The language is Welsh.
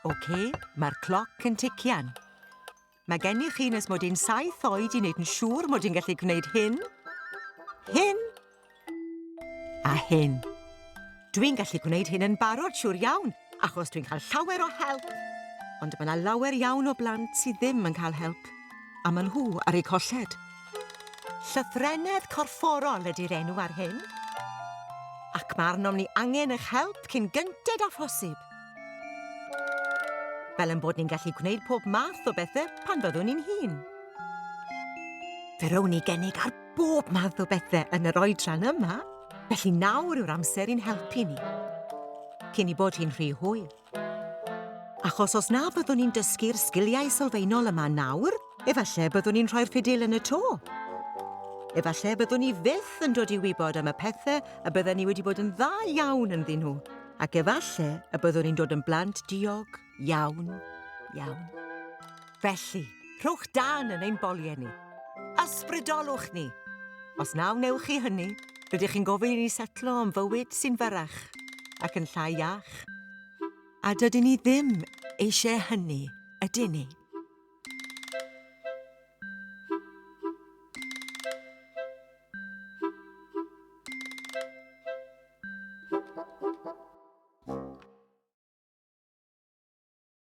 Oce, mae'r cloc yn tician. Mae gennych chi nes mod i'n saith oed i wneud yn siŵr mod i'n gallu gwneud hyn, hyn a hyn. Dwi'n gallu gwneud hyn yn barod, siŵr iawn, achos dwi'n cael llawer o help. Ond mae yna lawer iawn o blant sydd ddim yn cael help, a maen nhw ar eu colled. Llythrennedd corfforol ydy'r enw ar hyn. Ac mae arnom ni angen eich help cyn gynted â phosib. Fel ein bod ni'n gallu gwneud pob math o bethau pan fyddwn ni'n hŷn. Fe rown ni gynnig ar bob math o bethau yn yr oedran yma, felly nawr yw'r amser i'n helpu ni. Cyn i bod hi'n rhy hwyr. Achos os na fyddwn ni'n dysgu'r sgiliau sylfaenol yma nawr, efallai byddwn ni'n rhoi'r ffidil yn y to. Efallai byddwn ni fyth yn dod i wybod am y pethau y bydden ni wedi bod yn dda iawn ynddyn nhw, ac efallai y byddwn ni'n dod yn blant diog iawn, iawn. Felly, rhowch dân yn ein boliau ni. Ysbrydolwch ni! Os na wnewch chi hynny, rydych chi'n gofyn i ni setlo am fywyd sy'n fyrrach ac yn llai iach. A dydyn ni ddim eisiau hynny, ydyn ni?